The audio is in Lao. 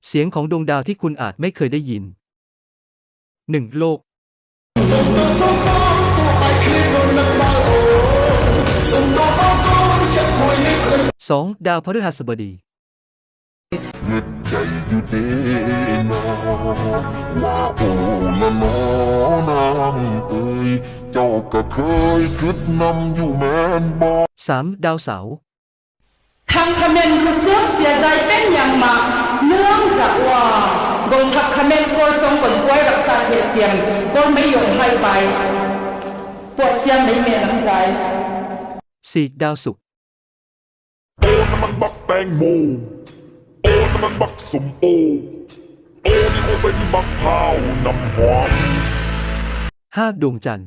เสียงของดวงดาวที่คุณอาจไม่เคยได้ยิน หนึ่ง โลก สอง ดาวพฤหัสบดี ເງືອດໃຈຢູ່ເດເນາະ ວ່າໂອ້ລະເນາະນາງເອີຍ ເຈົ້າກະເຄີຍຄິດນຳຢູ່ແມ່ນບໍ່? ສາມ ດາວເສົາ ທັງຂະເໝັນຮູ້ສຶກເສຍໃຈເປັນຢ່າງມາກ ເນື່ອງຈາກວ່າກອງທັບຂະເໝັນກໍສົ່ງຄົນປ່ວຍລັກສາເຂດສ່ຽງ ກໍໄມ່ຢອມໃຫ້ໄປ ປວດສຽງໃນແມ່ນ້ຳໃຈ. ສີ່ ດາວສຸກ ໂອ້ ນັ້ນມັນບັກແຕງໂມ ໂອ້ ນັ້ນມັນບັກສົ້ມໂອ ໂອ້ ນີ້ຄົງເປັນບັກພ້າວນ້ຳຫອມ. ຫ້າ ດວງຈັນ.